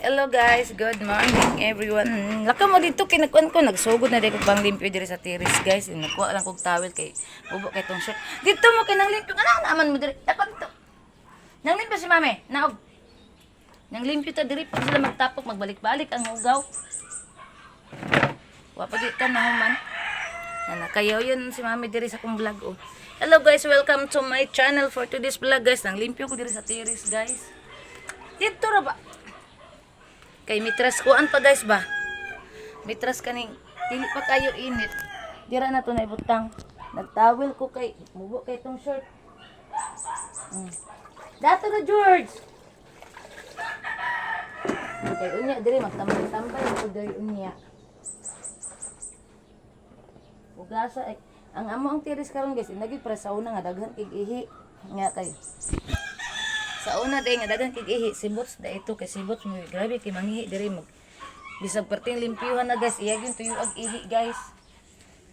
Hello guys, good morning everyone. Laka mo dito kay nagkuan ko, nagsugod na diri ko panglimpyo diri sa tiris, guys. Nagkuha lang kog towel kay bubo kay tong shirt. Dito mo kay nang limpyo, ano naman mo diri? Dako dito. Nang limpyo si mame. Naog. Nang limpyo ta diri pag sila magtapok, magbalik-balik ang hugaw. Wa pa di ka nahuman. Ana kayo yun si mami diri sa akong vlog oh. Hello guys, welcome to my channel for today's vlog, guys. Nang limpyo ko diri sa tiris, guys. Dito ra ba? Kay mitras kuan pa, guys, ba? Mitras kaning dili pa kayo init. Dira na to na ibutang. Nagtawel ko kay mubo kay tong shirt. Dato na, George. Kay unya diri magtambay-tambay ko diri unya. Ugasa ay ang amo ang tiris karon, guys, inagi para sa una nga daghan kig ihi nga kay sa una day nga daghan kig ihi si Boots da ito kay si Boots mo grabe kay mangihi diri mag bisag perting limpyuhan na, guys, iya gyud tuyo ag ihi, guys.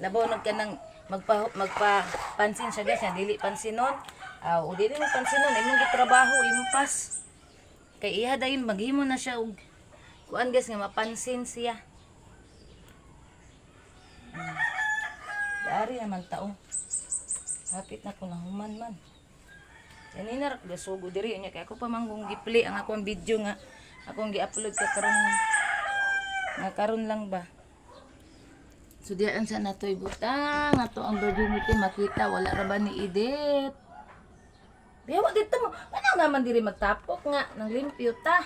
Labaw nag kanang magpa magpa pansin siya, guys, nga dili pansinon. Aw, o dili mo pansinon imong gitrabaho imong pas kay iha dayon maghimo na siya og kuan, guys, nga mapansin siya. Dari naman tao. Hapit na ko nahuman man. Kanina ra ko gasugo diri nya kay ako pa manggong gipli ang akong video nga akong gi-upload ka karon nga karon lang ba. So diyan sa natoy butang ato ang virginity makita wala ra ba ni edit. Biyawa dito mo. Ano naman diri magtapok nga nang limpyo ta.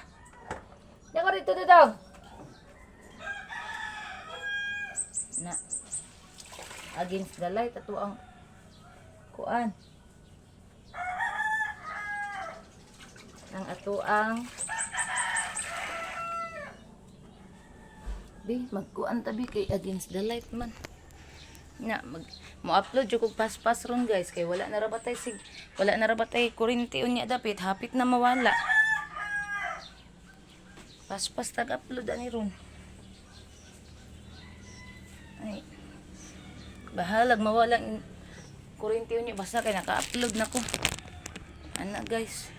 Dako dito dito. Na against the light ato ang kuan. Ang ato ang bi magkuan tabi kay against the light man. Na mag mo-upload jud kog paspas ron, guys, kay wala na ra batay sig wala na ra batay kuryente unya dapit hapit na mawala. Paspas tag upload ani ron. Ay. Bahalag mawala ang kuryente unya basta kay naka-upload na ko. Ana, guys.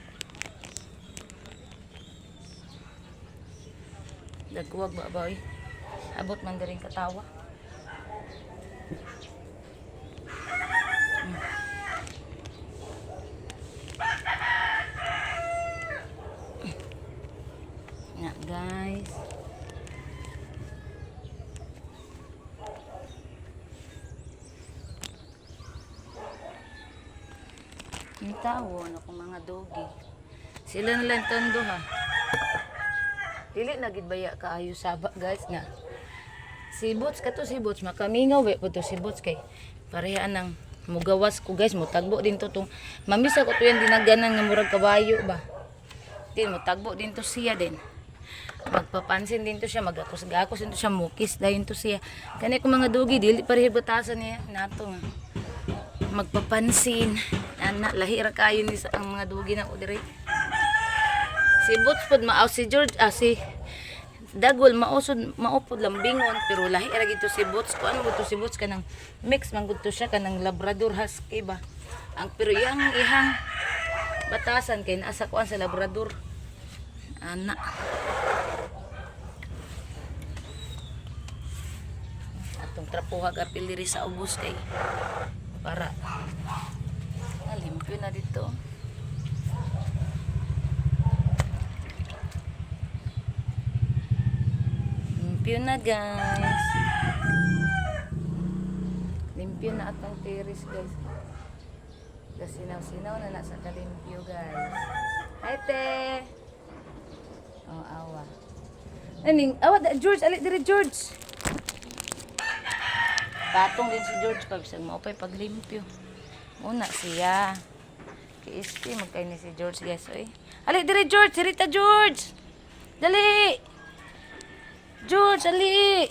Dagwag ba ba oy? Abot man diring katawa. Nga guys. Ang tawo na kung mga dogi. Sila na lang tondo ha. Dili na gid baya kaayo saba, guys, nga. Si Boots kato si Boots makamingaw we po to si Boots kay pareha nang mugawas ko, guys, mutagbo din to tong mamisa ko to yan dinaganan nga murag kabayo ba. Din mutagbo din to siya din. Magpapansin din to siya, magakos-gakos din to siya, mukis dayon to siya. Kani ko mga dugi dili pareha batasan niya nato nga magpapansin. Ana lahi ra kayo ni sa ang mga dugi na ko diri. Si Boots pod maaw si George ah si Dagol mausod maupod lambingon pero lahi ra gito si Boots kuan mo to si Boots kanang mix man gud to siya kanang Labrador Husky ba. Ang pero iyang ihang batasan kay naa sa kuan sa Labrador. Ana. Atong trapuha gapil diri sa ubos kay para ah, limpyo na dito. Limpyo na, guys. Limpyo na atong terrace, guys. Kasinaw-sinaw na na sa kalimpyo, guys. Hi te. Oh, awa. Aning awa da, George, ali diri, George. Patong din si George pag bisag maupay paglimpyo. Una siya. Kay SP magkay ni si George, guys, oy. Ali diri, George, sirita George. Dali. George, ali.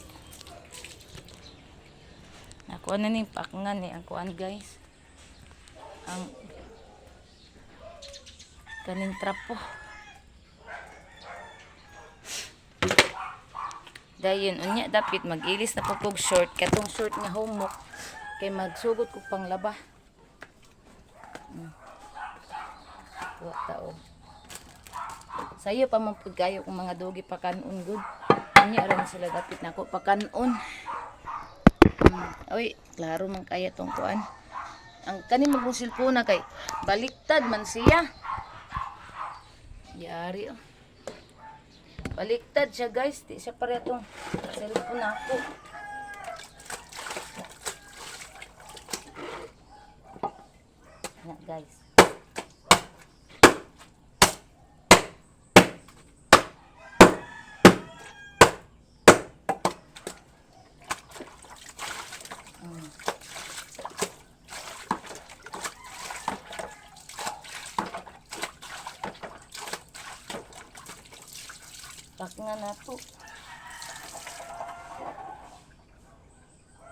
Nakuha na ning pakngan ni ang kuan, guys. Ang kaning trapo. Dayon unya dapit mag-ilis na po kog short katong short nga humok kay magsugod ko pang laba. Wa tao. Sayo pa man pud kayo kung mga doggy pakanon gud. Unya ra na sila dapit nako pakanon. Uy, klaro man kaya tong kuan. Ang kani magong cellphone na kay baliktad man siya. Yari oh. Baliktad siya, guys, di siya pareha tong cellphone nako. Na, guys. Pak nga nato.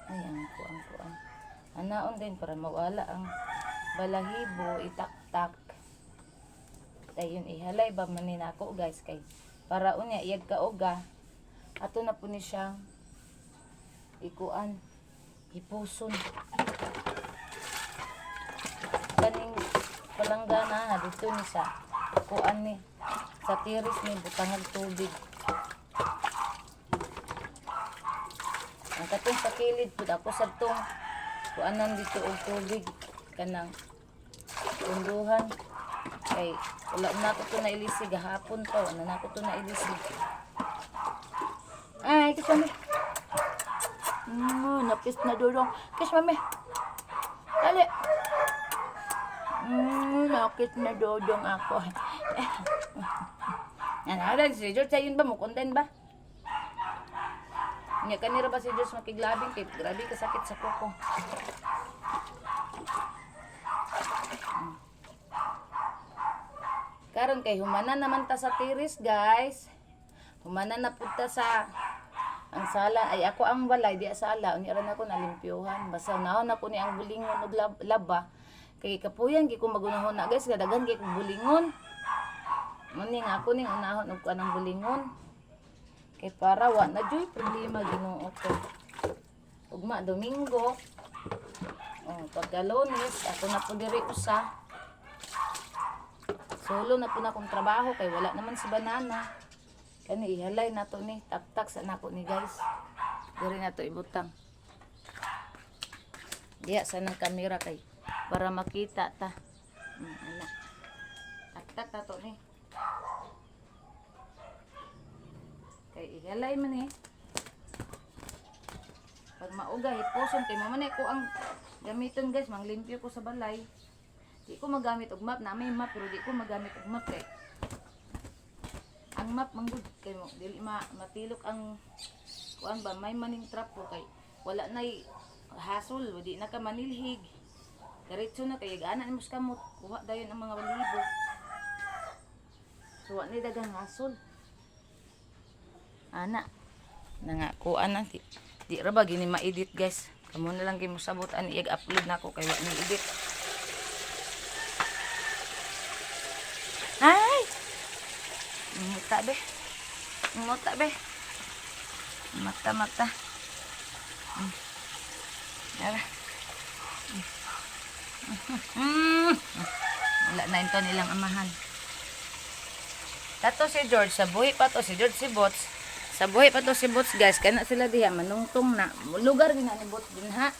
Ay, ang kuang kuang. Anaon din para mawala ang balahibo, itaktak. Dayon ihalay ba man ni nako, guys, kay para unya iyag kaoga ato na po ni siyang ikuan, hipuson kaning palanggana na dito ni sa kuan ni sa tiris ni butangag tubig. Ang katong sa kilid pud ako sa tong kuanan dito og tubig kanang tunduhan kay wala na ako to nailisig gahapon pa, wala na ako to nailisig. Ay, kiss mami. Napis na dulong. Kiss mami. Dali. Nakit na dodong ako. Yan, ala, si George, ayun ba? Mukundan ba? Nya kanira ba si George makiglabing kay grabe kasakit sa kuko. Karon kay humana naman ta sa tiris, guys. Humana na pud ta sa ang sala ay ako ang balay di sala unya ra nako nalimpyuhan basta naon ako ni ang bulingon og laba kay kapuyan gi ko magunahon na, guys, kadaghan kay kog bulingon. Muni nga ako ning unahon og kanang bulingon kay para wa na joy problema. Ginoo ko, ugma Domingo, oh, pagka Lunes ako na po diri usa. Solo na po na akong trabaho kay wala naman si Banana. Kani ihalay na to ni taktak sa nako ni, guys. Diri na to ibutang. Diya sa nang kamera kay para makita ta. Ana. Taktak na to ni. Kay ihalay man eh. Pag mauga hiposon kay mao man ko ang gamiton, guys, manglimpyo ko sa balay. Di ko magamit og map, na may map pero di ko magamit og map kay ang map manggud kay mo dili ma matilok ang kuan ba, may maning trap ko kay wala nay hasol, di na ka manilhig. Diretso na kay ana nimo sa kamot, kuha dayon ang mga balahibo. So wa ni daghang hasol. Ana na nga kuan na di ra ba gini ma-edit, guys. Kamo na lang gyud mosabot ani i-upload nako kay wa ni edit. Ay! Muta be. Muta be. Mata mata. Ara. Wala na ito nilang amahan. Tato si George, sa buhi pa to si George, si Bots. Sa buhi pa to si Bots, guys. Kana sila diha, manungtong na. Lugar din na ni Bots din ha.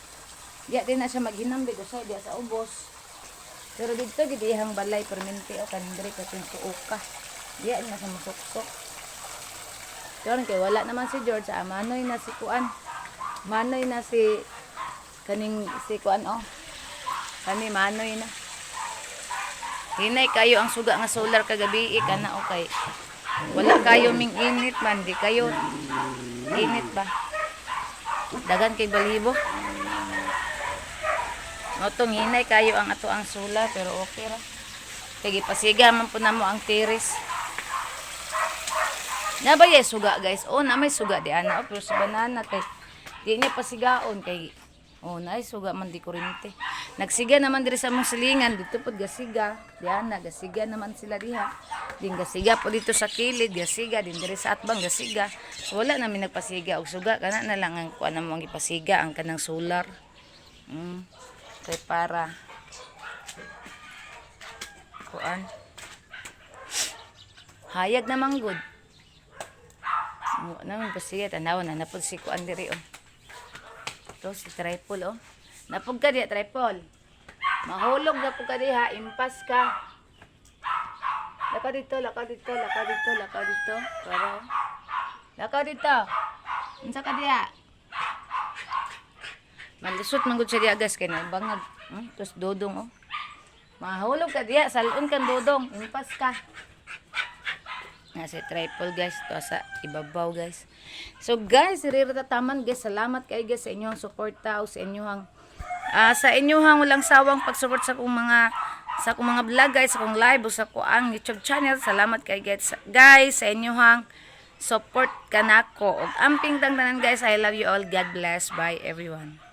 Diya din na siya maghinambig, usay diya sa ubos. Pero dito gid iyang balay perminti o kaning diri katong tuoka. Diya na sa musuksok. Pero kay wala naman si George, ah, manoy na si kuan. Manoy na si kaning si kuan oh. Kani manoy na. Hinay kayo ang suga nga solar kagabi kana okay. Wala kayo ming init man, di kayo init ba? Dagan kay balibo. Motong hinay kayo ang ato ang solar pero okay ra. Kay gipasiga man po namo ang tiris. Na ba yes, suga, guys? Oh, na may suga di ana. Oh, pero sa banana kay di niya pasigaon kay oh, na suga man di kurente. Nagsiga naman diri sa among silingan dito pod gasiga. Di ana gasiga naman sila diha. Din gasiga po dito sa kilid, gasiga din diri sa atbang gasiga. So, wala namin nagpasiga og suga, kana na lang ang kuan namo ang gipasiga ang kanang solar. Kay para kuan. Hayag naman gud. Mo naman pa sige, tanaw na napod si kuan diri oh. Ito si Tripol oh. Napog ka diha, Tripol. Mahulog na po ka diha, impas ka. Lakaw dito, lakaw dito, lakaw dito, lakaw dito. Para oh. Lakaw dito. Unsa ka diha? Malusot man gud siya diha, guys, kay nabangag. Tos dodong oh. Mahulog ka diha, salon kang dodong, impas ka. Nasa tripod, guys, to sa ibabaw, guys. So guys, taman guys, salamat kay guys sa inyong suporta o sa inyong walang sawang pag-support sa akong mga vlog, guys, sa akong live o sa akong YouTube channel. Salamat kay guys, guys sa inyong support kanako. Og amping tang tanan, guys. I love you all. God bless. Bye, everyone.